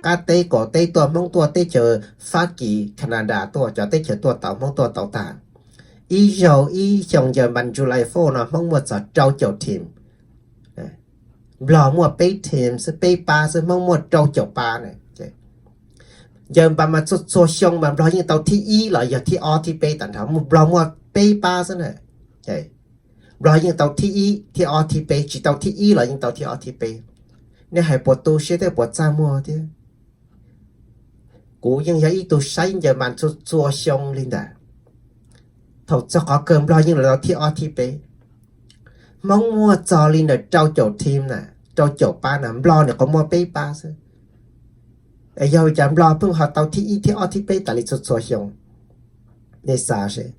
qab teb qaum teb tuaj, Hmoob tuaj teb chaws Fab Kis, Canada tuaj, cov teb chaws tuaj tau, Hmoob tuaj tau tag. Ib zaug ib xyoo ncaws npas July Four no Hmoob muaj txog rau caum team, Nplog muaj peb team xwb, peb pab xwb, Hmoob muaj rau caum pab na. Ncaws npas mas txhua txhua xyoo mas Nplog yeej tau thib ib los yog thib ob thib peb tag nrho, Nplog muaj peb pab xwb na. Nplog yeej tau thib ib thib ob thib peb, tsis tau thib ib los yeej tau thib ob thib peb. Nej hais puas tu siab thiab puas txaj muag thiab? Kuv yeej yog ib tug saib ncaws npas txhua txhua xyoo li ntawd. Thaum txog qhov kawg Nplog yeej los tau thib ob thib peb. Hmoob muaj txog li ntawm rau caum team na, rau caum pab na, Nplog nws qhov muaj peb pab xwb. Es yog li cas Nplog pheej ho tau thib ib thib ob thib peb tas li txhua txhua xyoo? Nej xav seb,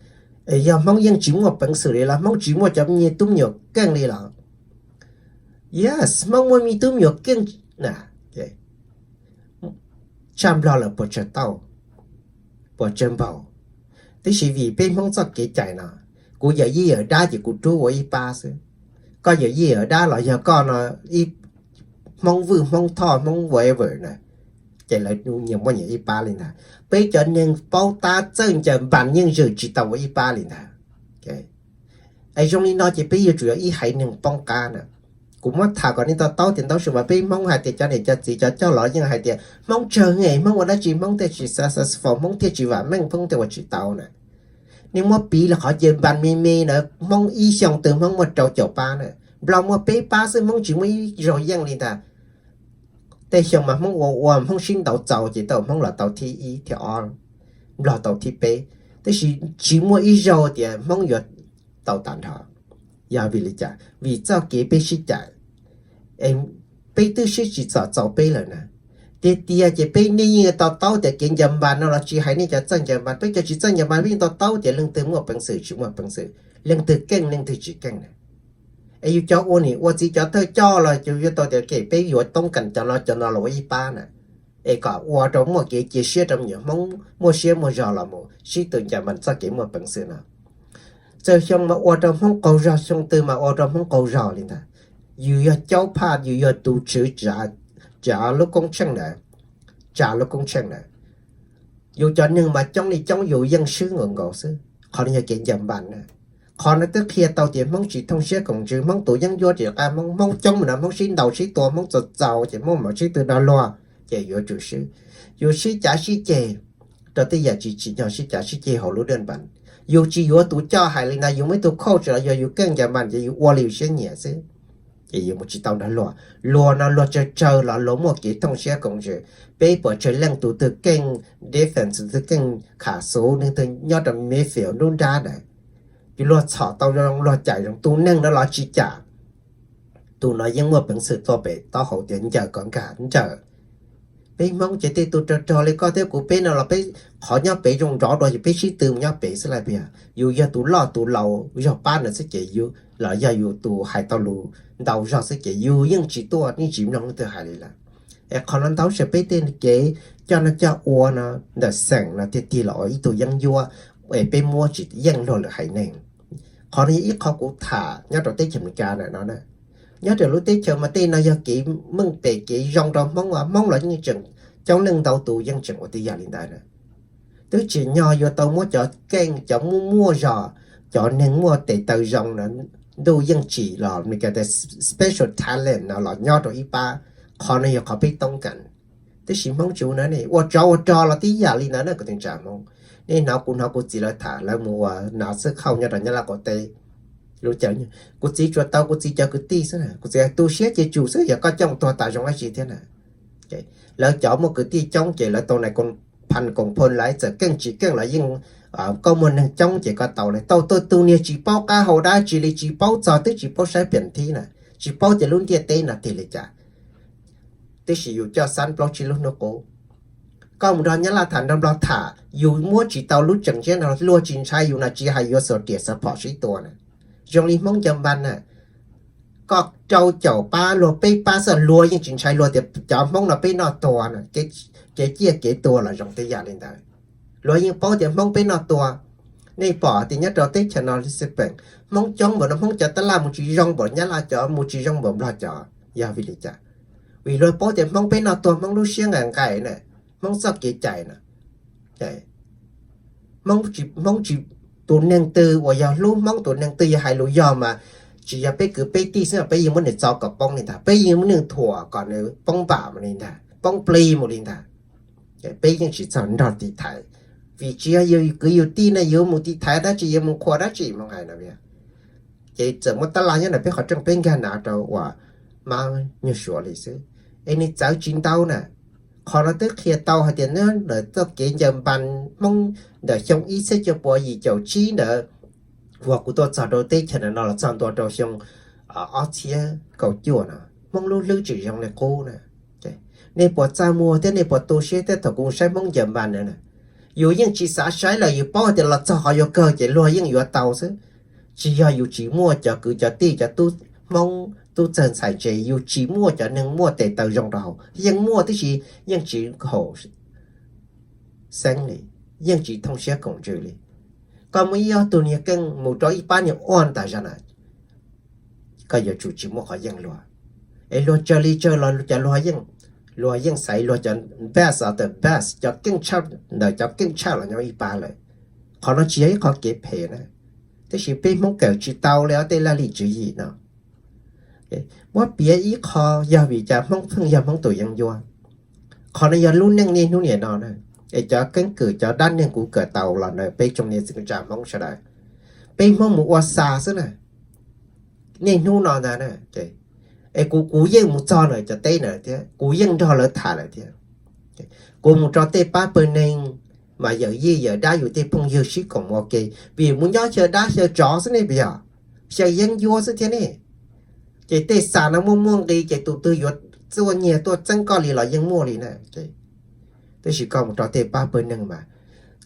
es yog Hmoob yeej tsis muaj peev xwm li los Hmoob tsis muaj cov me tub me nyuam keej li los? Yes, Hmoob muaj me tub me nyuam keej na. Tshaj Nplog lawm puas tsawg tauj, puas tsawg npaug. Tiam sis vim peb Hmoob txoj kev cai no, kuv yawm yij yawm dab ces kuv rub ua ib pab xwb. Koj yawm yij yawm dab los yog koj no, ib Hmoob Vwj Hmoob Thoj Hmoob whatever na, ces lawv nyias muaj nyias ib pab li ntag. Peb cov neeg paub tab txawj ncaws npas yeej zwm tsis tau ua ib pab li ntag. Es zoo li no ces peb yuav tsum yog ib haiv neeg poob qab na. Kuv muab tham kom nej to taub tias ntau zaus mas peb Hmoob hais tias cov niam cov txiv cov coj los yeej hais tias Hmoob tsawg heev, Hmoob ua dab tsi Hmoob thiaj tsis successful, Hmoob thiaj tsis vam meej, Hmoob thiaj ua tsis tau na. Nej muab piv li qhov ncaws npas me me na, Hmoob ib xyoo twg Hmoob muaj rau caum pab na, Nplog muaj peb pab xwb, Hmoob tsis muaj ib zaug yeej li ntag. Tej xyoo mas Hmoob ua ua Hmoob sib ntaus txaus ces tau Hmoob los tau thib ib thib ob, Nplog tau thib peb, tab sis tsis muaj ib zaug tias Hmoob yuav tau tag nrho. Yog vim li cas? Vim txoj kev peb sib cais, es peb twb sib tsim txom txaus peb lawm na. Tiag tiag ces peb nej yeej to taub tias kev ncaws npas no los tsis hais nej cov txawj ncaws npas, peb cov tsis txawj ncaws npas peb yeej to taub tias leej twg muaj peev xwm tsis muaj peev xwm, leej twg keej leej twg tsis keej na. Es yus cov ua niam ua txiv cov thawj coj los yus yuav tau tias ke peb yuav toob kas cov no cov no los ua ib pab na, es kom ua rau muaj kev cia siab rau me nyuam Hmoob muaj siab muaj zog los mus sib tw ncaws npas txoj kev muaj peev xwm no. Txawm xyoo mas ua rau Hmoob qaug zog, xyoo twg mas ua rau Hmoob qaug zog li ntag. Yus yog caub phaj, yus yog tus tswv tsav lub koob tsheej ntawd, tsav lub koob tsheej ntawd. Yus cov neeg mas coob li coob yus yeej swb nkaus nkaus xwb. Qhov no yog kev ncaws npas na. Qhov no twb qhia tau tias Hmoob tsis thooj siab koom ntsws, Hmoob tus yeeb ncuab ris qab, Hmoob, Hmoob coob mas no Hmoob sib ntaus sib tua, Hmoob txaus txaus ces Hmoob mam sib tw dag luag, ces yuav tsum swb. Yus sib cav sib ceg rau tej yam tsis tsim nyog sib cav sib ceg hauv lub dej npas. Yus tsis yuav tus coj hais li ntawd, yus muaj ib tug coach los yog yus keej ncaws npas ces yus ua li yus siab nyiam xwb, ces yus mus tsis tau nrog luag. Luag no luag tsawg tsawg los luag muaj kev thooj siab koom ntsws. Peb pom tsawg leej tus twg keej defense, tus twg keej kham xuv, leej twg nyob rau midfield nruab nrab ntawd, ces luag txhom tau zoo, luag cais zoo. Tus neeg no los tsis cam, tus no yeej muaj peev xwm tuaj pem taub hau tias ncaws kom nkag ncaws. Peb Hmoob ces tej tus rog rog li koj thiab kuv peb no los peb qhov nyob pem zoo nrov dua ces peb sib tw mus nyob pem xwb lauj. Yus yog tus loj tus laus zog pab ntawd xwb ces yus, los yog yus tus hais tau lus ntau zog xwb ces yus yeej tsis tuaj, yeej tsis mloog leej twg hais li lawm. Es qhov no ntau tsam peb tej kev coj noj coj ua no ntawm xeem no tiag tiag los ua ib tug yeeb ncuab, es peb muab tsis yeej luag lwm haiv neeg. Qhov no yog ib qho kuv tham nyob rau teb chaws Amelikas ntawm no na. Nyob rau lub teb chaws mas tej no yog kev meej pem kev zoo rau Hmoob, Hmoob los yeej tseem coob leej ntau tus yeej tseem ua tib yam li ntawd na. Twb tsim nyog yuav tau muab cov keej, cov muaj muaj zog, cov neeg muaj tes taw zoo no, ntuj yeej tsim los Amelikas tias special talent no los nyob rau ib pab. Qhov no yog qhov peb toob kas. Tiam sis Hmoob tsis ua na, nej ua tsov ua rog los tib yam li ntawd na kuv tseem tsa Hmoob. Nej hnov kuv hnov kuv txiv lawv tham, lawv mus ua nav xwb khauj nyob rau Nyab Laj qaum teb. Kuv txiv tsuas tau kuv txiv cov kwv tij xwb, kuv txiv tu siab ces tsum xwb, yog koj coj tuag tas zoo dab tsi thiab na. Lawv cov muaj kwv tij coob ces lawv tau nais phas koom phoo lawv txawm keej tsis keej los yeej, koj muaj neeg coob ces koj tau li tau. Tau tus niag tsis paub qab hau dab tsi li, tsis paub txog twb tsis paub saib piam thib na, tsis paub tias lub ntiaj teb no tiag li cas. Tiam sis yus coj xab plaub tsib lub hnub qub, koj mus nrog Nyab Laj tham nrog Nplog tham yus muab tsis tau lub tseem ntsiab no, luag tsis ntshai yus no, tsis hais yuav xuas riam xuas phom sib tua na. Zoo li Hmoob ncaws npas na, koj rau caum pab luag peb pab xwb luag yeej tsis ntshai, luag tias cov Hmoob no peb noj tuag na, kev ciaj kev tuag los zoo tej yam li ntawd. Luag yeej paub tias Hmoob peb noj tuag. Nej pom tias nyob rau teb chaws no li xij peem, Hmoob coob npaum no Hmoob cov tab laj mus tsis zoo npaum Nyab Laj cov, mus tsis zoo npaum Nplog cov, yog vim li cas? Vim luag paub tias Hmoob peb noj tuag Hmoob lub siab nqaim nqaim na, Hmoob txoj kev cai na. Hmoob tsis, Hmoob tsis, tus neeg twg uas yog hlub Hmoob tus neeg twg yog hais lus yog mas tsis yog peb kwv peb tij xwb, peb yeej muab nws txo kom poob li ntag, peb yeej muab nws thuam kom nws poob npam mus li ntag, poob plig mus li ntag. Peb yeej tsis txog nrog tiv thaiv, vim tsis yog yus kwv yus tij ne, yuav mus tiv thaiv dab tsi, yuav mus qhuas dab tsi Hmoob hais no. Ces txawm muaj tab laj nyob ntawm peb qhov rooj peb nkag nav rau uas mab nyuag suav li xwb, es nws txawv tsis ntau na. Qhov no twb qhia tau hais tias nyob ntawm txoj kev ncaws npas Hmoob ntawm xyoo ib txhiab cuaj puas yim caum tsib ntawd uas kuv tuaj txog rau teb chaws no los txog ntua rau xyoo ob txhiab kaum cuaj no, Hmoob lub hlwb tseem zoo li qub na. Nej puas txaj muag thiab nej puas tu siab thiab thaum kuv saib Hmoob ncaws npas na? Yus yeej tsis xav saib lawm, yus paub tias los txog qhov yuav kawg ces luag yeej yuav tau xwb. Tsis yog yus tsis muaj cov kwv cov tij cov tub Hmoob tub txawg ntxhais ntse, yus tsis muaj cov neeg muaj tes taw zoo rau hauv, yeej muaj tib si, yeej tsis haum xeeb li, yeej tsis thooj siab koom ntsws li. Koj muaj ib ob tug niag keej mus rau ib pab niag uaj ntag zog na, koj yuav tsum tsis muaj qhov yeej luag. Es luag tsawg li tsawg los cov luag yeej, luag yeej xaiv luag cov best of the best, cov keej tshaj ntawm cov keej tshaj los nyob ib pab lawm. Qhov no tsis yog ib qho kev phem na, tab sis peb Hmoob kawm tsis tau li os tej laj lim tswv yim no. Muab piav ib qho, yog vim cas Hmoob pheej yog Hmoob tus yeeb ncuab? Qhov no yog lub neej niaj hnub niam no na. Es cov keeb kwm cov dab neeg kuv kawm tau los ntawm peb tsoom niam txiv kwv tij Hmoob sawv daws, peb Hmoob mus ua xa xwb na. Niaj hnub no ntag na, es kuv, kuv yeej mus txog lawm cov teb na thiab, kuv yeej nrog lawv tham lawm thiab. Kuv mus rau tej pab pawg neeg mas yawm yij yawm dab yus tej phooj ywg sib koom ua ke, vim mus nyob xyaw dab xyaw tsov xwb ne, puas yog? Xyaw yeeb ncuab xwb thiab ne. Ces tej xa no muaj muaj nqis ces tus twg yuav tuaj nyiag tuaj txeeb koj li los yeej muaj li na. Tab sis koj mus rau tej pab pawg neeg mas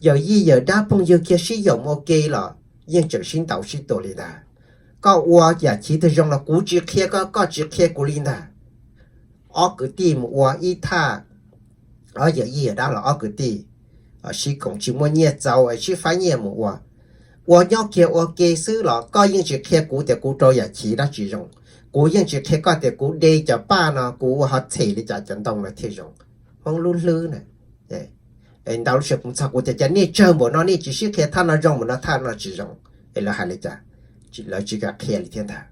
yawm yij yawm dab phooj ywg kiag sib yaum ua ke los yeej tseem sib ntaus sib tua li ntag. Koj ua yam chiv twg zoo los kuv tsis qhia koj, koj tsis qhia kuv li ntag. Ob kwv tij mus ua ib thaj, ob yawm yij yawm dab los ob kwv tij sib koom tsis muaj nyiaj txaus es sib faib nyiaj mus ua. Ua nyob kiag ua ke xwb los koj yeej tsis qhia kuv tias kuv rau yam chiv dab tsi zoo, kuv yeej tsis qhia koj tias kuv de cov paj no kuv ua ho txhem li cas cov ntoo no thiaj zoo. Hmoob lub hlwb na. Ntau lub sij hawm kuv txog kuv tias cas nej tsawg npaum no nej tsis sib qhia thaj no zoo npaum no thaj no tsis zoo, es lawv hais li cas? Lawv tsis kam qhia li thiab ntag.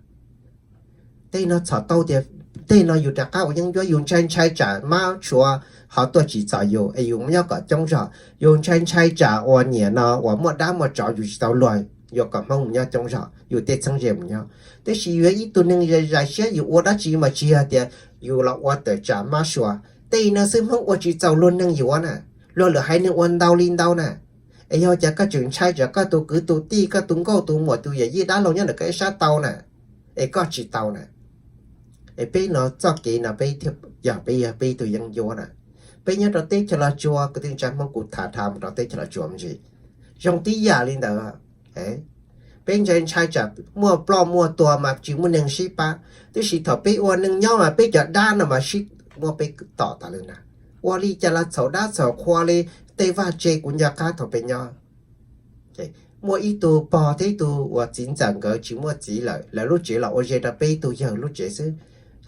Tej no txhom tau tias tej no yus rov qab ua yeeb ncuab, yus ntshai ntshai tsam mab suav ho tuaj tsim txom yus es yus nyob kom coob zog, yus ntshai ntshai tsam uas niam no uas muaj dab muaj tsov yus tsis tau luag, yuav kom Hmoob mus nyob coob zog, yus tej txheeb ze mus nyob. Tab sis yus yog ib tug neeg zais siab, yus ua dab tsi mas tsis yog tias yus los ua tawm tsam mab suav. Tej no xwb Hmoob ua tsis txaus luag neeg yuav na, luag lwm haiv neeg ua ntau li ntau na. Es yog cas koj tseem ntshai tsam koj tus kwv tus tij, koj tus nkauj tus muam, tus yawm yij dab laug nyob ntawm koj ib sab tau na, es koj tsis tau na? Es peb no txoj kev no peb thiaj yog peb, yog peb ib tug yeeb ncuab na. Peb nyob rau teb chaws Los Tsuas, kwv tij neej tsa Hmoob, kuv tham dhau mus rau teb chaws Los Tsuas me ntsis, zoo tib yam li ntawd. Peb ntshai ntshai tsam muaj ploj muaj tuag mas tsis muaj neeg sib pab, tab sis thaum peb ua neej nyob mas peb cov dab no mas sib muab peb tom tas li na. Ua li cas los txhaum dab txhaum qhua li, tej vaj tse kuv nco qab thaum peb nyob. Muaj ib tug pog thiab ib tug uas txiv ntxawm nkawd tsis muaj txiv lawm, lawv lub tsev los ua ze rau peb ib tug yawg lub tsev xwb.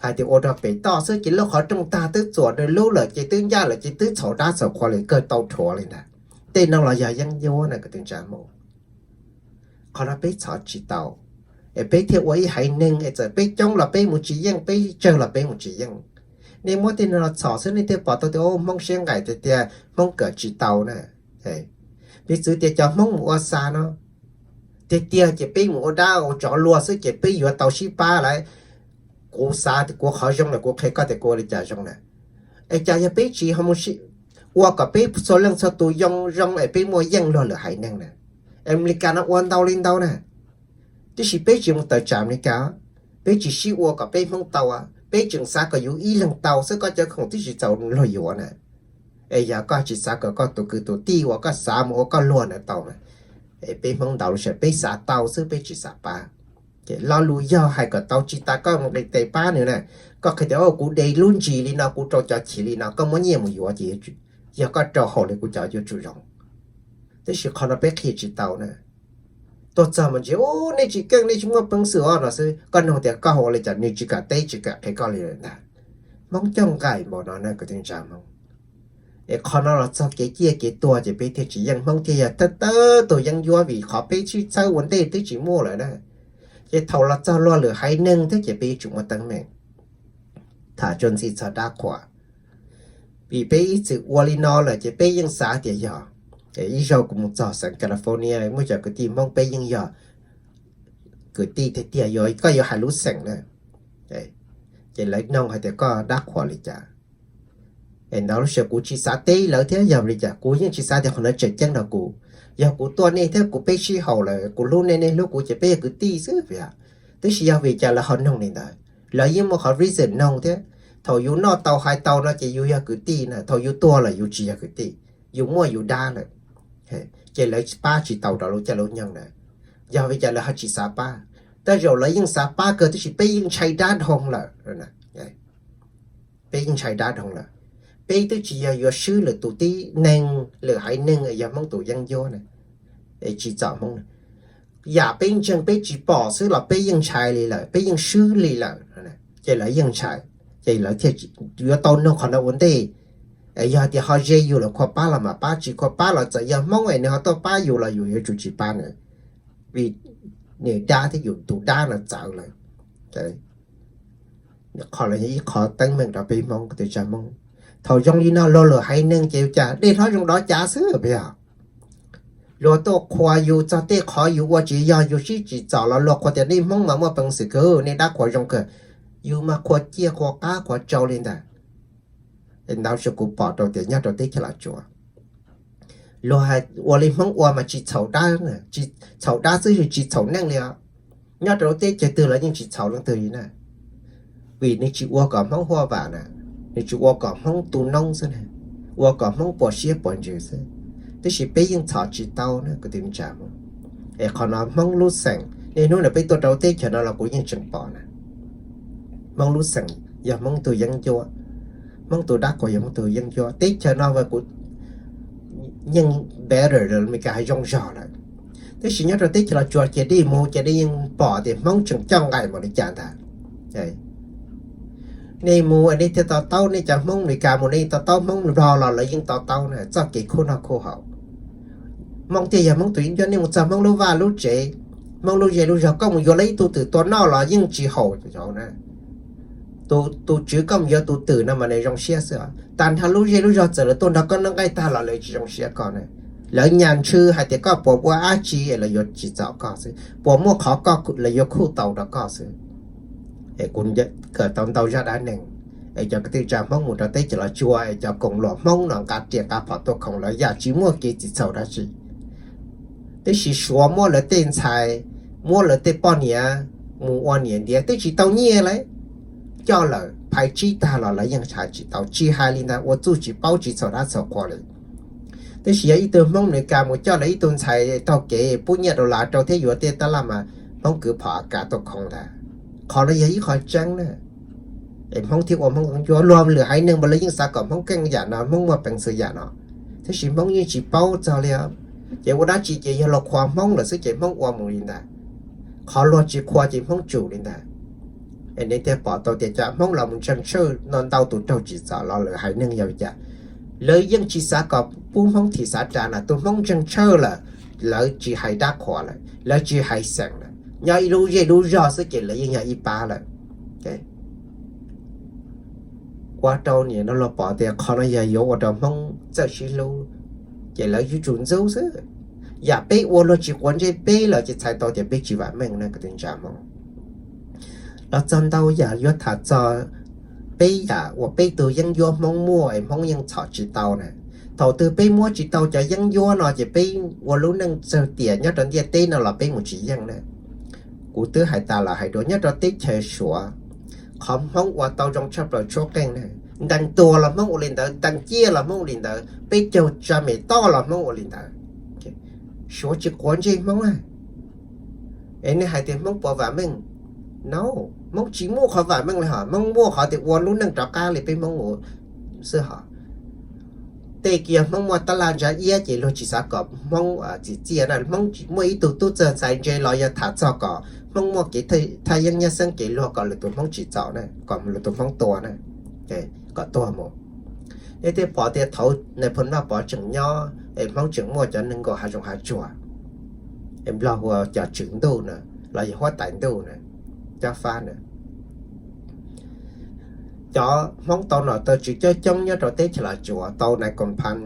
Hais tias ua rau pem toj xwb ces lub qhov rooj tag twb txuam nws lub lawm ces twb ncaj lawm ces twb txhaum dab txhaum qhua li kawg tau rhuav li ntag. Tej no los yog yeeb ncuab na kwv tij neej tsa Hmoob. Qhov no peb txhom tsis tau, es peb thiaj ua ib haiv neeg es txawm peb coob los peb mus tsis yeej, peb tsawg los peb mus tsis yeej. Nej muab tej no los txhom xwb nej thiaj pom tau tias Hmoob siab nqaim tiag tiag, Hmoob kawm tsis tau na. Piv txwv tias cov Hmoob mus ua xa no, tiag tiag ces peb mus ua dab ua tsov luag xwb ces peb yuav tau sib pab lawm. Kuv xav tias kuv qhov zoo lawm kuv qhia koj tias kuv ua li cas zoo na. Es cas yog peb tsis ua kom peb txhua leej txhua tus yoo zoo es peb muaj yeej luag lwm haiv neeg na. Amelikas no ua ntau li ntau na, tiam sis peb tsis mus tawm tsam Amelikas, peb tsis sib ua kom peb Hmoob tau, peb tseem xav kom yus ib leeg tau xwb, koj cov khoom twb tsis txaus luag yuav na. Es yog koj tsis xav kom koj tus kwv tus tij uas koj xav mus ua koj luag ntawd tau na. Es peb Hmoob ntau lub sij hawm peb xav tau xwb peb tsis xav pab. Lo lus yog hais kom tau tsis tas koj mus nqis tes pab nws na. Koj qhia tias kuv de lub ntsis li no, kuv rau cov chiv li no, koj muab nyiaj mus yuav ces yog koj rau haum li kuv cov yuav tsum zoo. Tab sis qhov no peb qhia tsis tau na. Tuaj txog mas ntsis, u, nej tsis keej, nej tsis muaj peev xwm os no xwb, koj nug tias koj ua li cas nws tsis kam teb tsis kam qhia koj li lawm ntag. Hmoob coj nqaim npaum no na kwv tij neej tsa Hmoob. Es qhov no los txog kev ciaj kev tuag ces peb thiaj tsis yeej, Hmoob thiaj yog thawj thawj tus yeeb ncuab, vim qhov peb sib txhawb ua ntej twb tsis muaj lawm na. Ces thaum los txog luag lwm haiv neeg thiab ces peb yuav tsum muaj teeb meem. Tham txuas ntxiv txog dab qhuas, vim peb ib txwm ua li no lawm ces peb yeej xav tias yog, ib zaug kuv mus txog xeev California muaj cov kwv tij Hmoob, peb yeej yog kwv tij tiag tiag, koj yuav hais lub xeem na, ces lawv nug hais tias koj dab qhuas li cas. Es ntawd lub sij hawm kuv tsis xav teb lawv thiab, yog li cas kuv yeej tsis xav tias qhov ntawd tseem ceeb rau kuv. Yog kuv tuaj nej thiab kuv peb sib haum lawm, kuv hlub nej, nej hlub kuv ces peb yog kwv tij xwb. Tiam sis yog vim cas lawv ho nug li ntawd, lawv yeej muaj qhov reason nug thiab. Thaum yus noj tau hais tau no ces yus yog kwv tij na, thaum yus tuag lawm yus tsis yog kwv tij, yus muaj yus dab lawm, ces lawv pab tsis tau rau lub caij lub nyoog na. Yog vim cas lawv ho tsis xav pab? Tej zaum lawv yeej xav pab kawg, tiam sis peb yeej ntshai dab dhau lawm. Peb yeej ntshai dab dhau lawm. Peb twb tsis yog yuav swb lwm tus tib neeg, lwm haiv neeg, yog Hmoob tus yeeb ncuab na, tsis txom Hmoob na. Yam peb ntseeg peb tsis pom xwb los peb yeej ntshai li lawm, peb yeej swb li lawm. Ces lawv yeej ntshai, ces lawv thiaj yuav tau nug qhov no ua ntej. Yog tias ho ze yus lawm, khuv pab los mas pab, tsis khuv pab los txawm yog Hmoob es nws ho tuaj pab yus los yus yuav tsum tsis pab nws, vim nws dab thiab yus tus dab no txawv lawm. Qhov no yog ib qhov teeb meem rau peb Hmoob kwv tij neej tsa Hmoob. Thaum zoo li no luag lwm haiv neeg ces cas dej hlob zoo dov cav xwb, puas yog? Luag tuaj qhuas yus txog tej qhov yus ua tsis yog, yus sib tsis txom los luag qhuas tias nej Hmoob mas muaj peev xwm kawg, nej dab qhuas zoo kawg. Yus mas qhuas ciaj qhuas qab qhuas tsau li ntawd. Ntawd kuv pom rau tias nyob rau teb chaws Los Tsuas, luag ua li Hmoob ua mas tsis txhaum dab, txhaum dab xwb, tsis txhaum neeg li os. Nyob rau lub teb chaws twg los yeej tsis txhaum leej twg li na, vim nws tsis ua kom Hmoob huaj vam na, nws tsis ua kom Hmoob tu noob xwb na, ua kom Hmoob puas siab puas ntsws xwb. Tiam sis peb yeej txhom tsis tau na kwv tij neej tsa Hmoob. Es qhov no Hmoob lub xeem, niaj hnub no peb tuaj rau teb chaws no los kuv yeej tseem pom na. Hmoob lub xeem yog Hmoob tus yeeb ncuab, Hmoob tus dab qhuas yog Hmoob tus yeeb ncuab. Teb chaws no vas kuv yeej better, Amelikas hais zoo zog lawm. Tiam sis nyob rau teb chaws Los Tsuas ces nej mus ces nej yeej pom tias Hmoob tseem coj nqaim npaum li cas ntag. Nej mus nej thiaj to taub, nej cov Hmoob Amelikas mus nej to taub, Hmoob Nplog los lawv yeej to taub na, txoj kev khuj noj khuj haus. Hmoob thiaj yog Hmoob tus yeeb ncuab, nej mus txog Hmoob lub vaj lub tsev, Hmoob lub zej lub zog, koj mus yuav lawv ib tug twm tua noj los yeej tsis haum na. Tus tswv koj mus yuav tus twm no mas nws zoo siab xwb os. Tag nrho lub zej lub zog txawm lawv tuaj nrog koj noj nqaij tag los lawv tsis zoo siab koj na. Lawv nyas ntshw hais tias koj puas ua dab tsi es lawv yuav tsim txom koj xwb, puas muaj qhov koj lawv yuav khuj tau rau koj xwb. Es kuv kawm tau ntau zaj dab neeg, es cov kwv tij neej tsa Hmoob mus rau teb chaws Los Tsuas es cov koom luam Hmoob no nqa riam nqa phom tuaj khoom lawv yam tsis muaj kev txim txhaum dab tsi. Tiam sis Suav muab lawv tej ntxhais, muab lawv tej poj niam mus ua niam ntiav twb tsis tau nyiaj li, coj lawm phais tsib tag los lawv yeej hais tsis tau, tsis hais li ntag, ua txuj tsis paub tsis txhaum dab txhaum qhua li. Tiam sis yog ib tug Hmoob Amelikas mus coj lawv ib tug ntxhais taug kev pub nyiaj dollar rau thiab yuav tej tab laj mas Hmoob kwv phom A K tuaj khoom ntag. Qhov no yog ib qho tseeb na. Es Hmoob thiaj ua Hmoob yeeb ncuab, luag lwm haiv neeg mas lawv yeej xav kom Hmoob keej yam no, Hmoob muaj peev xwm yam no. Tiam sis Hmoob yeej tsis paub txog li os. Ces ua dab tsi ces yog luag qhuas Hmoob lawm xwb ces Hmoob ua mus li ntawd. Qhov luag tsis qhuas ces Hmoob tsum li ntawd. Es nej thiaj pom tau tias cov Hmoob los mus ntseeg tshawj no ntau tus raug tsim txom los lwm haiv neeg yog li cas, lawv yeej tsis xav kom pub Hmoob thim xav ras na. Tus Hmoob ntseeg tshawj lawm, lawv tsis hais dab qhuas lawm, lawv tsis hais xeem lawm, nyob ib lub zej lub zog xwb ces lawv yeej yog ib pab lawm. Ua rau nim no luag pom tias qhov no yog yuav ua rau Hmoob txawj sib hlub, ces lawv yuav tsum ntxub xwb. Yam peb ua luag tsis quav ntsej peb lawm ces txhais tau tias peb tsis vam meej na kwv tij neej tsa Hmoob. Los txog ntau yam yuav tham txog peb yam uas peb tug yeeb ncuab Hmoob muaj es Hmoob yeej txhom tsis tau na. Thaum twg peb muab tsis tau cov yeeb ncuab no ces peb ua lub neej tsawg tiam nyob rau ntiaj teb no los peb mus tsis yeej na. Kuv twb hais tas los hais dua, nyob rau teb chaws Suav, qhov Hmoob ua tau zoo tshaj plaws tshuab qeej na. Ntees tuag los Hmoob ua li ntawd, ntees ciaj los Hmoob ua li ntawd, peb caug tsa mem toj los Hmoob ua li ntawd. Suav tsis quav ntsej Hmoob na. Es nej hais tias Hmoob puas vam meej? No, Hmoob tsis muaj qhov vam meej li hos, Hmoob muaj qhov tias ua lub neej rov qab li peb Hmoob ua xwb hos. Tej kiag Hmoob muaj tab laj ntsa iab ces luag tsis xav kom Hmoob txim txiaj na. Hmoob muaj ib tug tub txawg ntxhais ntse los yog tham txog kom Hmoob muaj kev thaj yeeb nyab xeeb ces luag kom lwm tus Hmoob tsim txom na, kom lwm tus Hmoob tua na. kom tuag mus. Nej thiaj pom tias thaum Nais Phoo Vaj Pov tseem nyob es Hmoob tseem muaj cov neeg nkaum hav zoov hav tsuag, es Nplog hu ua cov tswv ntuj na, los yog huab tais ntuj na, cov fab na. Cov Hmoob tau nom tau tswv coob coob nyob rau teb chaws Los Tsuas tau nais koom phan,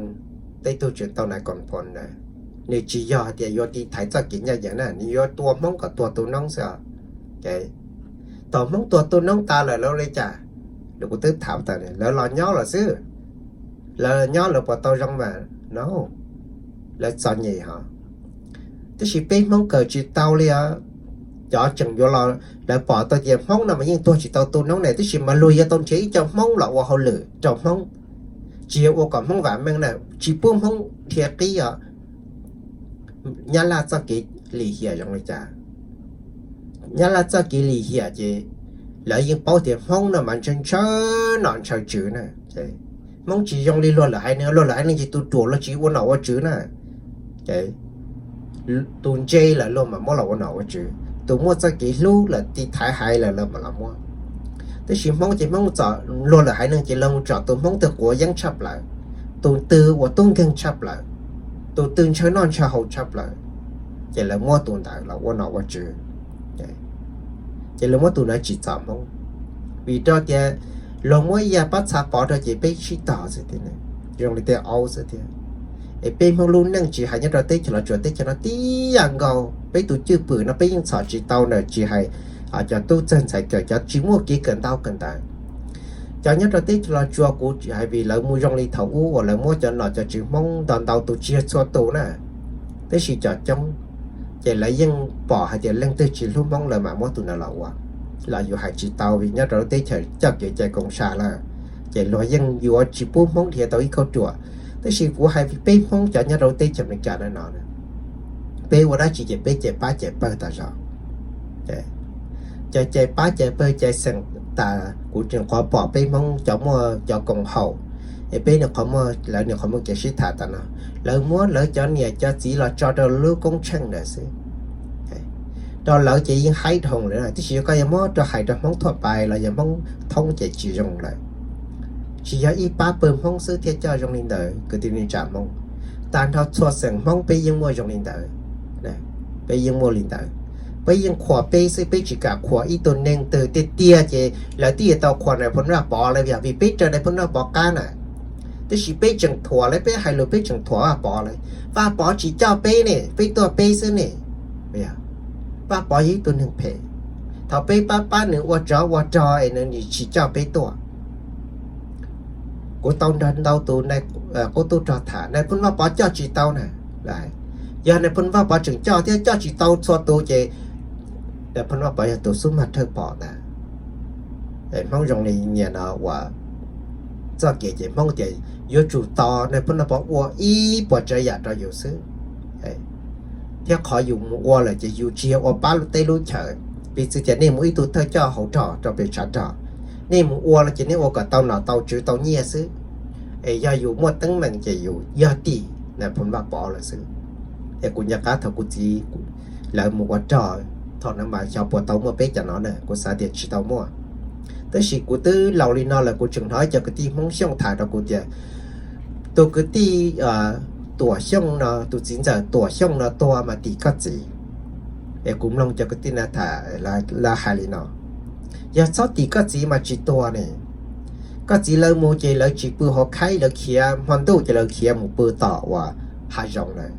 tej tug tseem tau nais koom phan na. Nws tsis yog hais tias yuav tiv thaiv txoj kev ncaj ncees na, nws yuav tua Hmoob kom tuag tu noob xwb. Thaum Hmoob tuag tu noob tas lawm lawv ua li cas? Lawv kuv twb tham tas, lawv los nyob lawm xwb. Lawv nyob lawv puas tau zoo mas no, lawv txom nyem hos. Tab sis peb Hmoob kawm tsis tau li os. Cov tseem yuav los lawv pom tau tias Hmoob no mas yeej tuag tsis tau tu noob ne, tab sis mas luag yuav tau nrhiav ib co Hmoob los ua hauj lwm rau Hmoob, tsis yog ua kom Hmoob vam meej na, tsis pub Hmoob dhia qib os. Nyab Laj txoj kev lim hiam zoo li cas? Nyab Laj txoj kev lim hiam ces lawv yeej paub tias Hmoob no mas ntshaw ntshaw nom ntshaw tswv na. Hmoob tsis zoo li luag lwm haiv neeg, luag lwm haiv neeg ces tus ruam luag tsis ua nom ua tswv na. Tus ntse lawm luag mam muab los ua nom ua tswv, tus muaj txoj kev hlub lawm tiv thaiv haiv lawm lawv mam los muab. Tab sis Hmoob ces Hmoob txom, luag lwm haiv neeg ces luag mus tsom tus Hmoob twg quav yeeb tshaj plaws, tus twg uas tub nkeeg tshaj plaws, tus twg ntshaw noj ntshaw haus tshaj plaws, ces lawv muab tus ntawd los ua nom ua tswv. Ces lawv muab tus ntawd tsim txom Hmoob, vim rau tias luag muab ib yam pab txha pov rau ces peb sib tog xwb thiab, zoo li tej aub xwb thiab. Es peb Hmoob lub neej tsis hais nyob rau teb chaws Los Tsuas teb chaws no tib yam nkaus, peb tus cwj pwm no peb yeej txhom tsis tau ntawm tsis hais cov tub txawg ntxhais kawm, cov tsis muaj kev kawm ntau kawm ntawv. Cov nyob rau teb chaws Los Tsuas kuv tsis hais vim lawv mus zoo li thaum ub uas lawv muab cov nom cov tswv Hmoob nto ntau tus tsis yog txhua tus na, tab sis cov coob, ces lawv yeej pom hais tias leej twg tsis hlub Hmoob lawv mam muab tus ntawd los ua. Los yus hais tsis tau vim nyob rau lub teb chaws coj kev cai koom sam lawm, ces luag yeej yuav tsis pub Hmoob dhia tau ib kauj ruam. Tab sis kuv hais peb Hmoob cov nyob rau lub teb chaws Amelikas no, peb ua dab tsi ces peb cais pab cais pawg tas zog. Cais, cais pab cais pawg cais xeem tas, kuv tseem qhuav pom peb Hmoob cov muaj cov koom haum, es peb nws qhuav muaj, lawv nws qhuav muaj kev sib tham tas no, lawv muab lawv cov niam cov txiv los tso rau lub koob tsheej ntawd xwb. Rau lawv ces yeej haib dhau lawm, tab sis yog koj yuav muab rau hais rau Hmoob thuaj pais los yog Hmoob thoob ces tsis zoo lawm. Tsis yog ib pab pawg Hmoob xwb thiaj coj zoo li ntawd kwv tij neej tsa Hmoob, tag nrho txhua xeem Hmoob peb yeej muaj zoo li ntawd. Peb yeej muaj li ntawd, peb yeej qhuas peb xwb, peb tsis kam qhuas ib tug neeg twg tiag tiag ces lawv twb yuav tau qhuas Nais Phoo Vaj Pov lawm, vim peb raws Nais Phoo Vaj Pov qab na. Tab sis peb tseem thuam lawv, peb hais lus peb tseem thuam Vaj Pov lawm. Vaj Pov tsis coj peb ne, peb tuaj peb xwb ne. Vaj Pov yog ib tug neeg phem, thaum peb pab pab nws ua tsov ua rog es nws tsis coj peb tuaj. Kuv tau nrog ntau tus qub tub rog tham, Nais Phoo Vaj Pov coj tsis tau na. Yog Nais Phoo Vaj Pov tseem coj thiab coj tsis tau txhua tus ces Nais Phoo Vaj Pov yog tus xub mag thawj pom ntag. Hmoob zoo li nyias no uas txoj kev ces Hmoob tias yuav tsum tos Nais Phoo Vaj Pov ua ib puas tsav yam rau yus xwb. Thiab qhov yus mus ua lawm ces yus tsis yog ua pab lub teb lub chaws. Piv txwv tias nej mus ib tug thawj coj hauv rog rau pem tshav rog, nej mus ua lawm ces nej ua kom tau nom tau tswv tau nyiaj xwb. Es yog yus muaj teeb meem ces yus yog tim Nais Phoo Vaj Pov lawm xwb. Es kuv nco qab thaum kuv txiv lawv mus ua rog, thaum ntawd mas xyov puas tau muaj peb cov no na, kuv xav tias tsis tau muaj. Tab sis kuv twb laus li no lawm kuv tseem hnov ib co kwv tij Hmoob Xyooj tham rau kuv tias tus kwv tij Tuam Xyooj no, tus txiv ntxawm Tuam Xyooj no tuag mas tim koj txiv. Es kuv mloog cov kwv tij na tham, lawv hais li no, yog txhob tim koj txiv mas tsis tuag ne. Koj txiv lawv mus ces lawv tsis pw hauv khaib, lawv khiav hmo ntuj ces lawv khiav mus pw tom uas hav zoov lawm,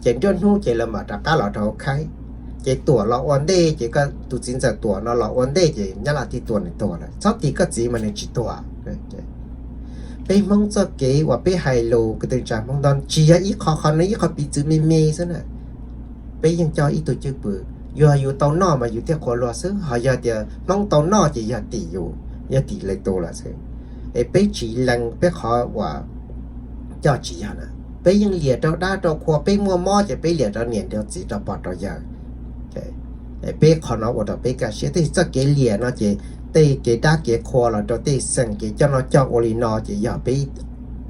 ces nruab hnub ces lawv mam rov qab los rau hauv khaib. Ces Tuam los ua ntej ces koj tus txiv ntxawm Tuam no los ua ntej ces Nyab Laj thiaj tua nws tuag lawm. Txhob tim koj txiv mas nws tsis tuag. Peb Hmoob txoj kev uas peb hais lus kwv tij neej tsa Hmoob ntawd tsis yog ib qho, qhov no ib qho piv txwv me me xwb na. Peb yeej coj ib tug cwj pwm, yog yus tau noj mas yus thiaj qhuas luag xwb, ho yog tias Hmoob tau noj ces yog tim yus, yog tim lwm tus lawm xwb. Es peb tsis lees peb qhov uas coj tsis yog na. Peb yeej liam rau dab rau qhua, peb muaj mob ces peb liam rau niam rau txiv rau pog rau yawg. Peb qhov no ua rau peb kaj siab, tab sis txoj kev liam no ces tej kev dab kev qhua los rau tej xeem kev coj noj coj ua li no ces yog peb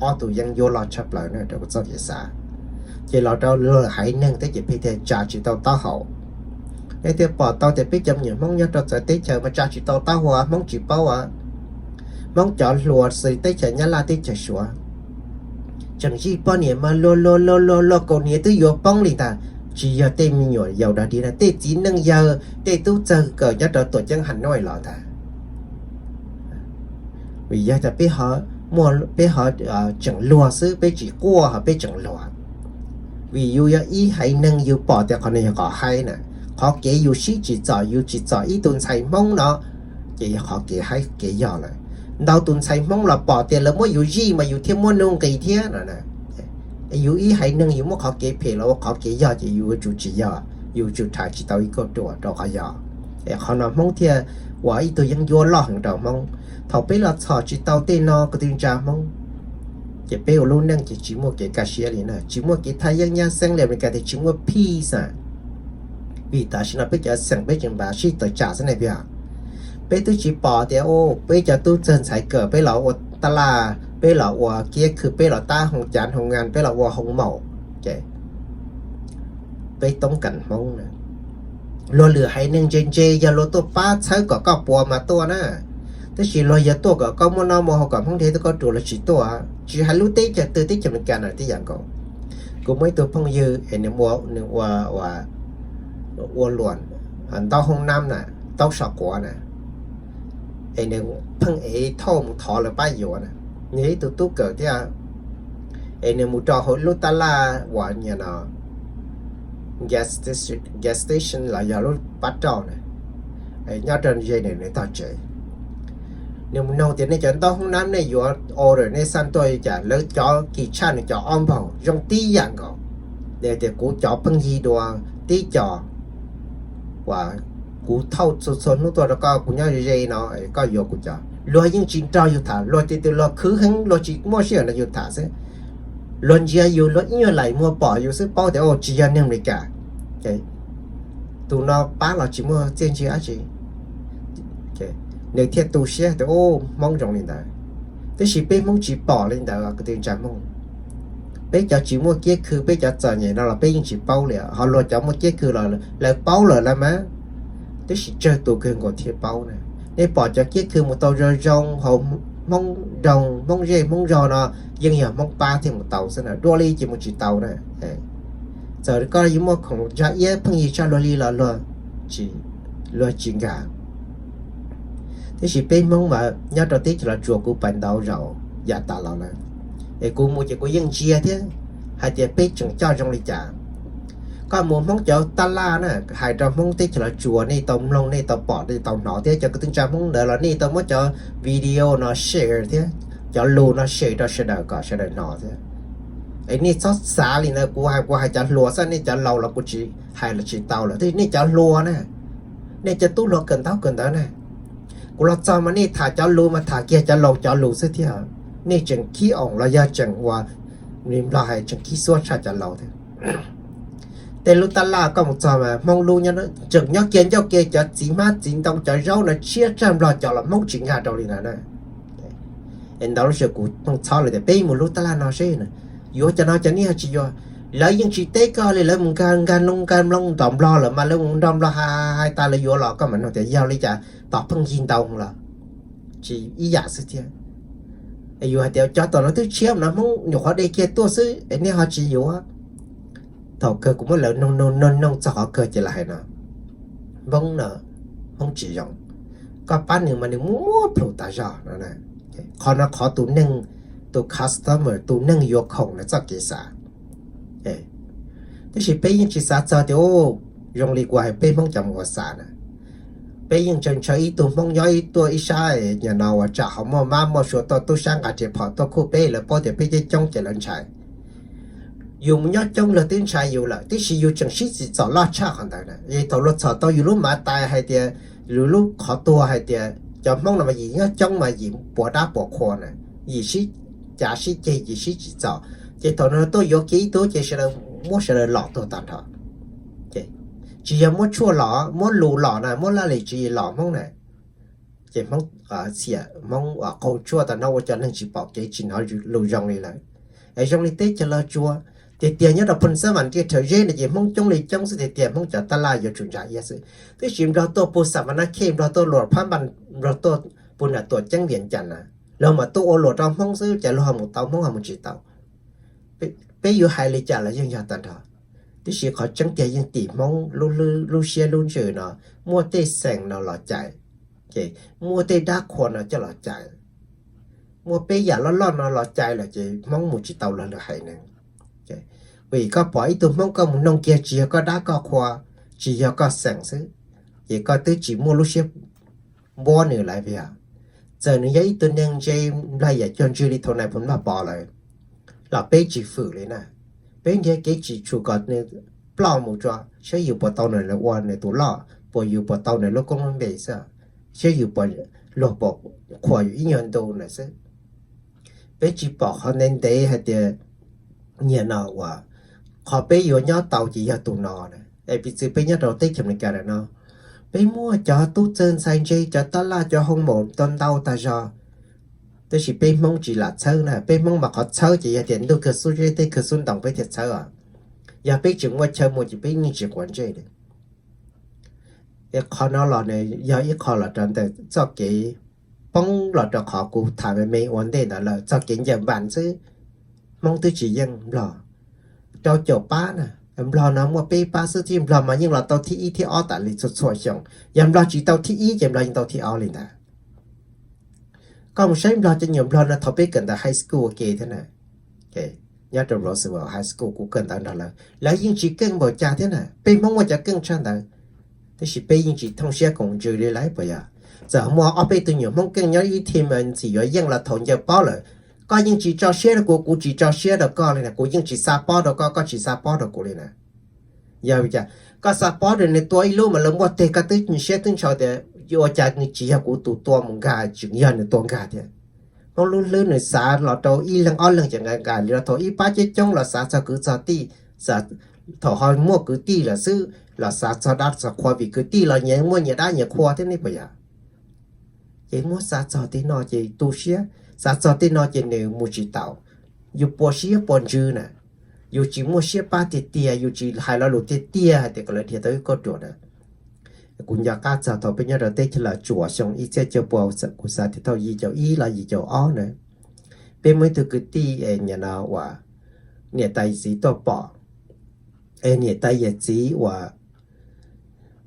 ob tug yeeb ncuab loj tshaj plaws na rau kuv txoj kev xav. Ces los rau luag haiv neeg thiab ces peb thiaj tsa tsis tau taub hau. Nej thiaj pom tau tias peb cov me nyuam Hmoob nyob rau txawv teb chaws mas tsa tsis tau taub hau, Hmoob tsis paub a. Hmoob cov hluas xws teb chaws Nyab Laj teb chaws Suav tseem zij poj niam mas luag luag luag luag luag kaus hniav twb yuav poob li ntag. Tsis yog tej me nyuam yaus dog dig na, tej txiv neej yawg tej tub txawg kawm nyob rau tuam ceeb Hav Nuj los ntag. Vim yog tias peb ho tseem luag xwb, peb tsis quaj ho peb tseem luag. Vim yus yog ib haiv neeg yus pom tias qhov no yog qhov haib na, qhov kev yus sib tsim txom, yus tsim txom ib tug ntxhais Hmoob no, ces yog qhov kev haib kev yog lawm. Ntau tus ntxhais Hmoob los pom tias lawv muab yus zij mas yus thiaj muaj nuj nqis thiab no. Yus ib haiv neeg yus muab qhov kev phem los ua qhov kev yog ces yus yuav tsum tsis yog, yus tsum rhais tsis tau ib kauj ruam rau qhov yog. Es qhov no Hmoob thiaj ua ib tug yeeb ncuab loj heev rau Hmoob. Thaum peb los txhom tsis tau tej no kwv tij neej tsa Hmoob, ces peb ua lub neej ces tsis muaj kev kaj siab li na, tsis muaj kev thaj yeeb nyab xeeb li Amelikas tias tsis muaj peace a. Vim tam sim no peb cov xeem peb tseem npaj sib tawm tsam xwb ne, peb twb tsis pom tias peb cov tub txawg ntxhais kawm peb los ua taj laj, peb los ua kiab khw, peb los tab hoo cav hoo ngas, peb los ua hoo maum, ces peb toob kas Hmoob na. Luag lwm haiv neeg ntse ntse yog luag tuaj pab txhawb kom koj puas mas tuaj na, tab sis luag yog tuaj kom koj muaj noj muaj haus kom Hmoob dhia tuaj koj ruam luag tsis tuaj. Tsis hais lub teb chaws twg, teb chaws Amelikas na tib yam nkaus. Kuv muaj ib tug phooj ywg es nws ua, nws ua, ua luam ntaub hoob nab na, taub saum quav na, es nws pheej ev thauj mus thov lawv pab yuav na. Nws yog ib tug tub kawm thiab, es nws mus rau hauv lub taj laj uas niag no gas station los yog lub pab rauj na, nyob rau ze nws tog tsev. Nws mus noog tias nej cov ntaub hoob nab nej yuav order nej xaj tuaj li cas, lawv cov kim tshaj nws cov ob npaug zoo tib yam nkaus. Nws tias kuv cov pheej yig dua tib co uas kuv thauj txhua txhua hnub tuaj rau koj, kuv nyob ze no koj yuav kuv cov. Luag yeej tsis nrog yus tham, luag tias luag khwv heev, luag tsis muaj sij hawm nrog yus tham xwb. Luag ntsia yus, luag ib nyuag laim muag pom yus xwb paub tias tsis yog neeg Amelikas. Tus no pab los tsis muaj txiaj ntsig dab tsi. Nws thiaj tu siab tias Hmoob zoo li ntawd. Tab sis peb Hmoob tsis pom li ntawd kwv tij neej tsa Hmoob. Peb cov tsis muaj kiab khw, peb cov txom nyem no los peb yeej tsis paub li, ho luag cov muaj kiab khw los lawv paub lawm lawm mas. Tab sis tsawg tus kawg nkaus thiaj paub na. Nej pom cov kiab khw mus tau zoo zoo hauv Hmoob nroog, Hmoob zej Hmoob zog no yeej yog Hmoob pab thiaj mus tau xwb na, dua li ces mus tsis tau na. Txawm koj yuav muaj khoom ntsa iab pheej yig tshaj luag li los luag tsis, luag tsis nkag. Tab sis peb Hmoob mas nyob rau teb chaws Los Tsuas kuv pais ntau zaus yav tas los lawm, es kuv mus ces kuv yeej ntsia thiab hais tias peb tseem coj zoo li cas. Koj mus Hmoob cov taj laj na, hais rau Hmoob teb chaws Los Tsuas nej tau mloog, nej tau pom, nej tau hnov thiab, cov kwv tij neej tsa Hmoob ntawd los nej tau muab cov video no share thiab, cov lus no share rau sawv daws kom sawv daws hnov thiab. Es nej txhob xav li ntawd, kuv hais, kuv hais cov hluas xwb, nej cov laus los kuv tsis hais los tsis tau lawm, tab sis nej cov hluas na, nej cov tub hluas kawm ntaub kawm ntawv na, kuv los txog mas nej tham cov lus mas tham kiag cov laus cov lus xwb thiab. Nej tseem khib oos los yog tseem ua, Nplog hais tseem khib xuab tshaj cov laus thiab. Tej lub taj laj koj mus txog mas Hmoob lub tseem nyob kiag ncauj ke, cov txiv hmab txiv ntoo cov zaub no tshiab tshaj Nplog cov los Hmoob tsis nkag rau li ntawd na. Es ntau lub sij hawm kuv pheej txhob lawv tias peb mus lub taj laj no seb na, yuav cov no cov nej ho tsis yuav. Lawv yeej tsis teb koj li, lawv mus nkag nkag noo nkag mloog nrog Nplog lawm mas lawv mus nrog Nplog hais hais tas lawv yuav los koj mam nug tias yog li cas tom pheej yig ntau los tsis ib yam xwb thiab. Yus hais tias cov tom no twb tshiab no Hmoob nyuam qhuav de kiag tuaj xwb es nej ho tsis yuav. Thaum kawg kuv muab lawv noog noog noog noog txog qhov kawg ces lawv hais no, Hmoob no Hmoob tsis zoo, koj pab nws mas nws muab muab plhus tas zog no. Qhov no qhov tus neeg, tus customer, tus neeg yuav khoom na txoj kev xav. Tab sis peb yeej tsis xav txog tias zoo li kuv hais peb Hmoob cov mus ua xav na, peb yeej ntshaw ntshaw ib tug Hmoob nyob ib tuaj ib sab, nim no ua tsam ho muaj mab muaj sua tuaj tub sab nqa riam phom tuaj khuj peb, lawv paub tias peb coob coob ces lawv ntshai. Yus mus nyob coob luag twb ntshai yus lawm, tiam sis yus tseem sib txim txom loj tshaj qhov ntawd na. Thaum luag txhom tau yus lub mav tais hais tias, yus lub qhov tuag hais tias cov Hmoob no mas yim nyob coob mas yim puas dab puas qhua na, yim sib cav sib ceg, yim sib txim txom, ces thaum no tuaj yuav kiag ib tug ces sawv daws muab sawv daws lom tuag tag nrho. Tsis yog muab tshuaj lom, muab lus lom na, muab laj lim tswv yim lom Hmoob na. Ces Hmoob xiam, Hmoob qaug tshuaj tag nrho ua cov neeg tsis pom kev tsis hnov lus zoo li lawm. Es zoo li teb chaws Los Tsuas, tiag tiag nyob rau Phoos Xab Vam Ntiaj Rhawv Zeb no ces Hmoob coob li coob xwb, tiag tiag Hmoob cov taj laj yuav tsum ntsa iab xwb. Tab sis Nplog tuaj puag Xam Vas Nab Khej, Nplog tuaj Luas Phab Npas, Nplog tuaj puag nram tuam ceeb Vias Cas na, Luag mam tuaj ua luam rau Hmoob xwb ces luag ho mus tau, Hmoob ho mus tsis tau. Peb yuav hais li cas los yeej yog tag nrho. Tiam sis qhov tseeb tiag yeej tim Hmoob lub siab lub ntsws no, muaj tej xeem no los cais, ces muaj tej dab qhua no coj los cais, muaj peb yam loj loj no los cais lawm ces Hmoob mus tsis tau luag lwm haiv neeg. Vim koj pom ib tug Hmoob koj mus noog kiag tsis yog koj dab koj qhua, tsis yog koj xeem xwb, ces koj twb tsis muaj lub siab npuab nws lawm. Yog txawm nws yog ib tug neeg ntse nplaig yam cuag ntsws li thaum nais phoo Nplog Pov lawm los peb tsis fwm li na. Peb nrhiav kev tsim txhum kom nws ploj mus tso, saib yus puas tau nws ua nws tus loj, puas yus puas tau nws lub koob lub npe xwb, saib yus puas, luag puas qhuas yus ib nyuag ntu na xwb. Peb tsis pom qhov ntev ntev hais tias, niag no uas qhov peb yuav nyob tau ces yog tus no. Es piv txwv peb nyob rau teb chaws Amelikas no, peb muaj cov tub txawg ntxhais ntse, cov tab laj cov hoo maum ntau ntau tag zog, tab sis peb Hmoob tsis lam txhawb na. Peb Hmoob mas qhov txhawb ces yog tias ntuj kawg xub zeb tej kawg xub ntoo peb thiaj txhawb os. Yog peb tseem muaj chaw mus ces peb yeej tsis quav ntsej li. Es qhov no los nws yog ib qho los rau ntawm txoj kev poob los rau qhov kuv tham me me ua ntej ntawd lawm, txoj kev ncaws npas xwb. Hmoob twb tsis yeej Nplog rau caum pab na. Nplog no muaj peb pab xwb thiab, Nplog mas yeej los tau thib ib thib ob tas li txhua txhua xyoo. Yog Nplog tsis tau thib ib ces Nplog yeej tau thib ob li ntag. Koj mus saib Nplog, cov nyuam Nplog no thaum peb kawm ntawv high school ua ke thiab na, nyob rau Roosevelt High School kuv kawm ntawv nrog lawv, lawv yeej tsis keej npaum cas thiab na. Peb Hmoob muaj cov keej tshaj ntawd, tab sis peb yeej tsis thooj siab koom ntsws li lawv puas yog? Txawm muaj ob peb tug nyuam Hmoob keej nyob ib team mas ntxim yuav yeej los thaum ncaws pob lawm, koj yeej tsis tso siab rau kuv, kuv tsis tso siab rau koj li na, kuv yeej tsis xa pob rau koj, koj tsis xa pob rau kuv li na. Yog li cas koj xa pob rau nws tua ib lub mas lawv muaj teg, koj twb siab twb ntshaw tias ua cas nws tsis yog kuv tus tua mus nkag, tseem yog nws tua nkag thiab. Hmoob lub hlwb nws xav los rau ib leeg ob leeg ces nkag nkag li, los thaum ib pab coob coob los xav txog kwv txog tij, thaum ho muaj kwv tij lawm xwb los xav txog dab txog qhua vim kwv tij los nyias muaj nyias dab nyias qhua thiab ne puas yog? Ces muab xav txog tej no ces tu siab, xav txog tej no ces nws mus tsis taus. Yus puas siab puas ntsws na, yus tsis muaj siab pab tiag tiag, yus tsis hais lo lus tiag tiag hais tias kom lawv dhia tau ib kauj ruam na. Kuv nco qab txog thaum peb nyob rau teb chaws Los Tsuas xyoo ib txhiab cuaj pua, kuv xav tias thaum yim caum ib los yim caum ob na, peb muaj ib tug kwv tij es nim no uas niam tais yawm txiv tuaj pom, es niam tais yawm txiv uas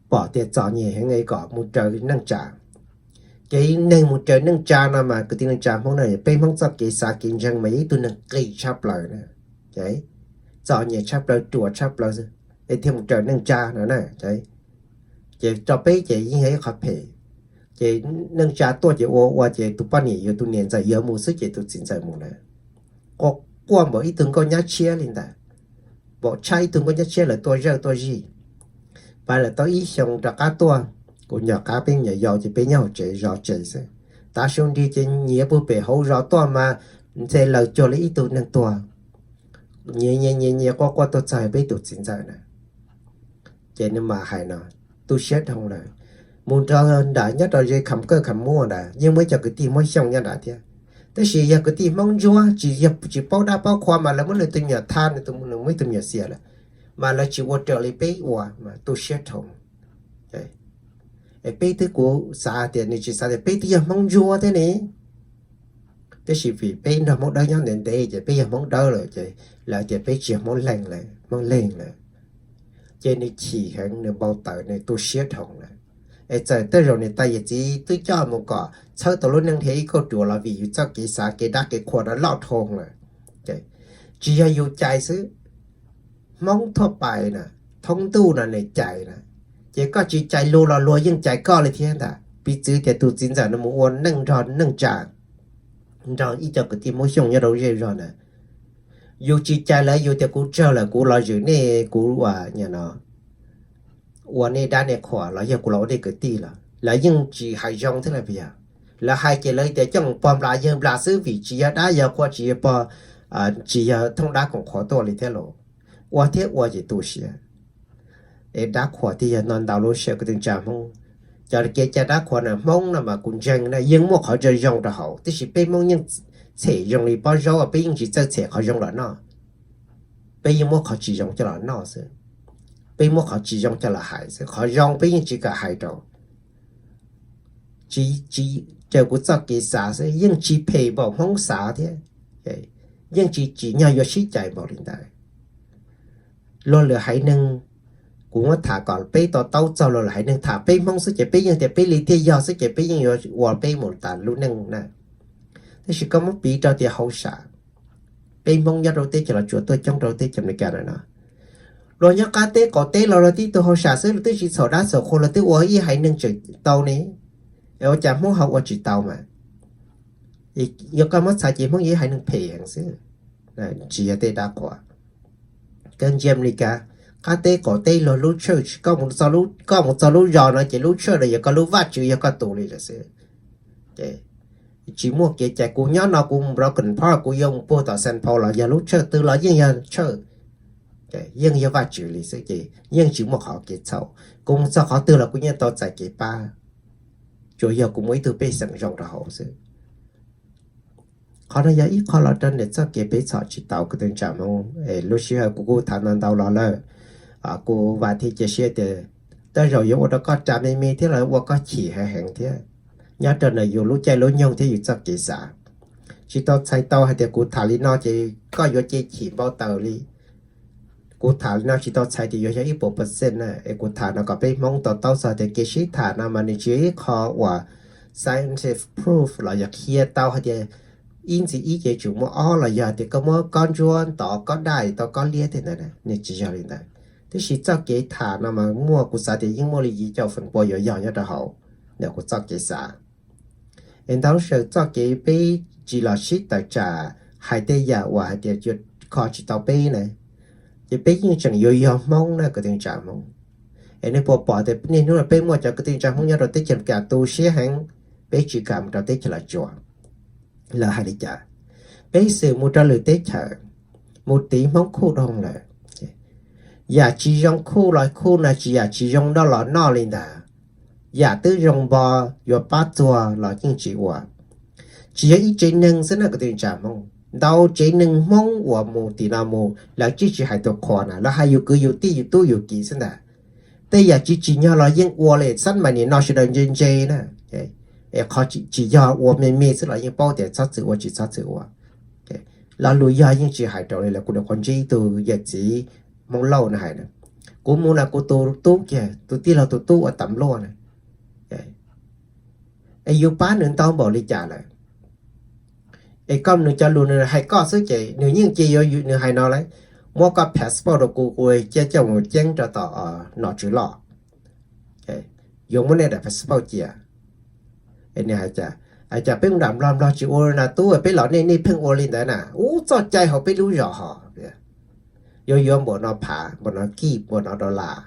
pom tias txom nyem heev es kom mus raws neej tsa. Ces neeg mus raws neej tsa no mas kwv tij neej tsa Hmoob na, peb Hmoob txoj kev xav kev ntseeg mas yog ib tug neeg qis tshaj plaws na. Txom nyem tshaj plaws, ruam tshaj plaws, es thiaj mus raws neej tsa no na. Ces rau peb ces yeej yog ib qho phem. Ces neej tsa tuaj ces ua ua ces tus poj niam yuav tus niam ntxawm yuav mus xwb ces tus txiv ntxawm mus na. Quaj quaj npaum ib tug nkauj nyab tshiab li ntawd, npaum tshaj ib tug nkauj nyab tshiab lawv tuaj zawj tuaj zij. Pab lawv tau ib xyoo rov qab tuaj, kuv nco qab peb nyuam yaus ces peb nyob hauv tsev zov tsev xwb. Tav su nrig ces nyiav puag pem hauv zos tuaj mas ntxhe laws cuag li ib tug neeg tuag. Nyiav nyiav nyiav nyiav quaj quaj tuaj txog peb tus txiv ntxawm na. Ces nws mas hais no, tu siab dhau lawm. Mus nrog nram nyob rau ze kham kawj kham muaj nrad yeej muaj ib co kwv tij Hmoob Xyooj nyob nrad thiab. Tab sis yog kwv tij Hmoob Ntsuab tsis yog tsis paub dab paub qhua mas lawv muab nws tus me nyuam tha, nws muab ib tug me nyuam xiam lawm, mas lawv tsis ua raws li peb ua mas tu siab dhau. Es peb twb, kuv xav tias nws tsis xav tias peb twb yog Hmoob Ntsuab thiab ne. Tab sis vim peb nrog Hmoob Dawb nyob ntev ntev ces peb yog Hmoob Dawb lawm ces lawv tias peb tsis yog Hmoob Leeg lawm, Hmoob Leeg lawm. Ces nws chim heev, nws npau taws, nws tu siab dhau lawm. Es txawm tej zaum niam tais yawm txiv twb coj mus kom txhawb tau lub neej dhia ib kauj ruam los vim yus txoj kev xav kev dab kev qhua no loj dhau lawm. Tsis yog yus cais xwb, Hmoob thuaj pais na, thoob ntuj no nws cais na. Ces koj tsis cais luag los luag yeej cais koj li thiab ntag. Piv txwv tias tus txiv ntxawm no mus ua neej nrog neej tsa, nrog ib co kwv tij Hmoob Xyooj nyob rau zej zog na, yus tsis cais lawv, yus tias kuv tsawg lawm kuv los zwm nej, kuv ua, ua nej dab nej qhua los yog kuv los ua nej kwv tij los lawv yeej tsis hais zoo thiab lawm puas yog? Lawv hais ces lawv tias coj pog nplas yawg nplas xwb vim tsis yog dab yog qhua, tsis yog pog, tsis yog thoob dab koom qhua tuaj li thiab los ua thiab ua ces tu siab. Es dab qhuas thiaj yog no ntau lub siab kwv tij neej tsa Hmoob. Cov kev cai dab qhuas na Hmoob no mas kuv ntseeg na yeej muaj qhov zoo zoo rau hauv, tiam sis peb Hmoob yeej txhem zoo li pob zaub, peb yeej tsis txawj txhem qhov zoo los noj. Peb yeej muab qhov tsis zoo coj los noj xwb, peb muab qhov tsis zoo coj los hais xwb, qhov zoo peb yeej tsis kam hais rau. tsis, tsis, raws kuv txoj kev xav xwb, yeej tsis phem npaum Hmoob xav thiab, yeej tsis tsim nyog yuav sib cais npaum li ntawd. Luag lwm haiv neeg, kuv muab tham kom peb to taub txog luag lwm haiv neeg, tham peb Hmoob xwb ces peb yeej tias peb li thiaj yog xwb ces peb yeej yuav ua peb mus tas lub neej na. Tab sis koj muab piv rau tias hauj sam, peb Hmoob nyob rau teb chaws Los Tsuas tuaj coob rau teb chaws Amelikas na no, luag nyob qab teb qaum teb los luag tib tug hauj sam xwb, luag twb tsis txhaum dab txhaum qhua, luag twb ua ib haiv neeg tseem tau ne. Ua cas Hmoob ho ua tsis tau mas? Yog koj muab txhais ces Hmoob yog ib haiv neeg phem heev xwb, tsis yog tej dab qhuas. Koj ntsia Amelikas, qab teb qaum teb luag lub church, koj mus txog lub zos no ces lub church no yog koj lub vaj tswv, yog koj tus li lawm xwb. Tsis muaj kev cai. Kuv nyob no kuv mus Broken Park kuv yuav mus puag tom Saint Paul los yog lub church twg los yeej yog church, yeej yog vaj tswv li xwb ces yeej tsis muaj qhov kev txhaum. Kuv mus txog qhov twg los kuv yeej tau txais kev pab, tsuas yog kuv muaj ib tug pej xeem zoo rau hauv xwb. Qhov no yog ib qho los rau ntawm txoj kev peb txhom tsis tau kwv tij neej tsa Hmoob. Lub sij hawm kuv kuj tham ntau ntau los lawm, kuv vam thiab cia siab tias tej zaum yuav ua rau koj ras me me thiab los ua koj chim heev heev thiab, nyob rau ntawm yus lub caij lub nyoog thiab yus txoj kev xav. Tsis tau txhais tau hais tias kuv tham li no ces koj yuav cia chim npau taws li. Kuv tham li no tsis tau txhais tias yuav yog ib puas percent na, es kuv tham no kom peb Hmoob to taub txog tias kev sib tham no mas nws tsis yog ib qho uas scientific proof los yog qhia tau hais tias ib ntxiv ib ces tsum muaj ob los yog tias koj muab kob ntsuab ntov kob daj tau kob liab tej ntawd, nws tsis yog li ntawd. Tiam sis txoj kev tham no mas muaj, kuv xav tias yeej muaj li yim caum feem pua yuav yog nyob rau hauv ntawm kuv txoj kev xav. Es ntau zaus txoj kev peb tsis los sib tawm tsam hais tej yam uas hais tias yuav kho tsis tau peb na, ces peb yeej tseem yuav yog Hmoob na kwv tij neej tsa Hmoob. Es nej puas pom tias niaj hnub no peb muaj cov kwv tij neej tsa Hmoob nyob rau teb chaws Amelikas tu siab heev, peb tsis kam mus rau teb chaws Los Tsuas. Lawv hais li cas? Peb xwm mus rau lwm teb chaws, mus tiv Hmoob khuj dhau lawm. Yam tsis zoo khuj los khuj no tsis, yam tsis zoo noj los noj li ntawd. Yam twb zoo npo yuav pab txuag los yeej tsis ua. Tsis yog ib tsev neeg xwb na kwv tij neej tsa Hmoob, ntau tsev neeg Hmoob uas mus tim no mus lawv tsis, tsis hais tus qhua na, lawv hais yus kwv yus tij yus tub yus kiv xwb ntag. Tej yam tsis tsim nyog los yeej ua li, xab mais nim no sawv daws ntse ntse na. Es qhov tsis yog ua me me xwb los yeej paub tias txhob txwm ua tsis txhob txwm ua. Lo lus yog yeej tsis hais rau li lawm. Kuv nyuam qhuav ntsib ib tug yawm txiv Hmoob Lauj no hais na, kuv mus no kuv tus tub kiag, tus tij laug tus tub ua tas npluaj na, es yus pab nws ntau npaum li cas lawm? Es koj nws cov lus nws hais koj xwb ces nws yeej cia yuav nws hais no lawm, muab koj passport rau kuv, kuv cia coj mus ceeb rau tom nom tswv loj, yuav muab nej daim passport cia. Nws hais tias, hais tias peb mus nram Nplog, Nplog tsis ua na tub, peb los nej, nej pheej ua li ntawd na, ub txoj cai hauv peb lub zos ho yuav yuav npaum no phav, npaum no kij, npaum no dollar.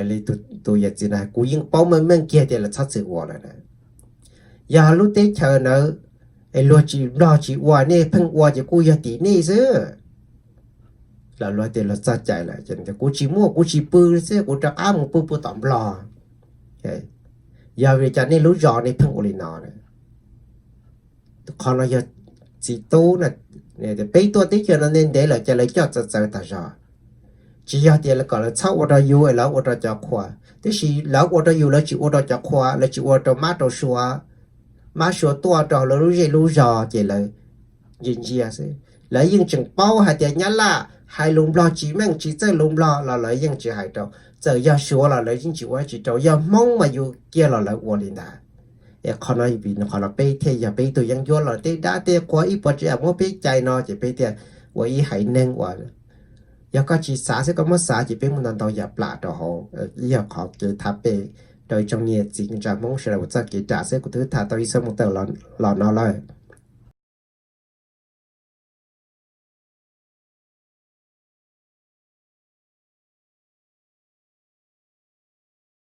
Li tus yawm txiv na, kuv yeej paub meej meej kiag tias lawv txhob txwm ua lawm na. Yog lub teb chaws ntawd es luag tsis, Nplog tsis ua nej pheej ua ces kuj yog tim nej xwb. Los luag tias luag txog cai lawm, kuv tsis muaj, kuv tsis pw xwb, kuv rov qab mus pw puag tom Nplog. Yog vim li cas nej lub zos nej pheej ua li no? Qhov no yog txiv tub, peb tuaj teb chaws no ntev ntev lawm ces lawv coj txawv txawv tas zog. Tsis yog tias kom lawv txhob ua rau yus es lawv ua rau cov qhua, tiam sis lawv ua rau yus, lawv tsis ua rau cov qhua, lawv tsis ua rau mab rau suav. Mab suav tuaj rau lawv lub zej lub zos ces lawv ntsia ntsia xwb. Lawv yeej tseem paub hais tias Nyab Laj hais lus Nplog tsis meej, tsis txawj lus Nplog los lawv yeej tsis hais rau. Txawm yog Suav los lawv yeej tsis ua tsis rau, yog Hmoob mas yus kiag los lawv ua li ntawd. Es qhov no, qhov no peb thiaj yog peb ib tug yeeb ncuab los tej dab tej qhua ib puas tsav yam muab peb cais no ces peb thiaj ua ib haiv neeg uas yog koj tsis xav xwb, koj muab xav ces peb muaj ntau ntau yam plam rau hauv. Yog qhov kev tham pem rau ib tsoom niam txiv neej tsa Hmoob sawv daws ua txoj kev ram xwb, kuv twb tham tau ib xuab moos tawm los no lawm.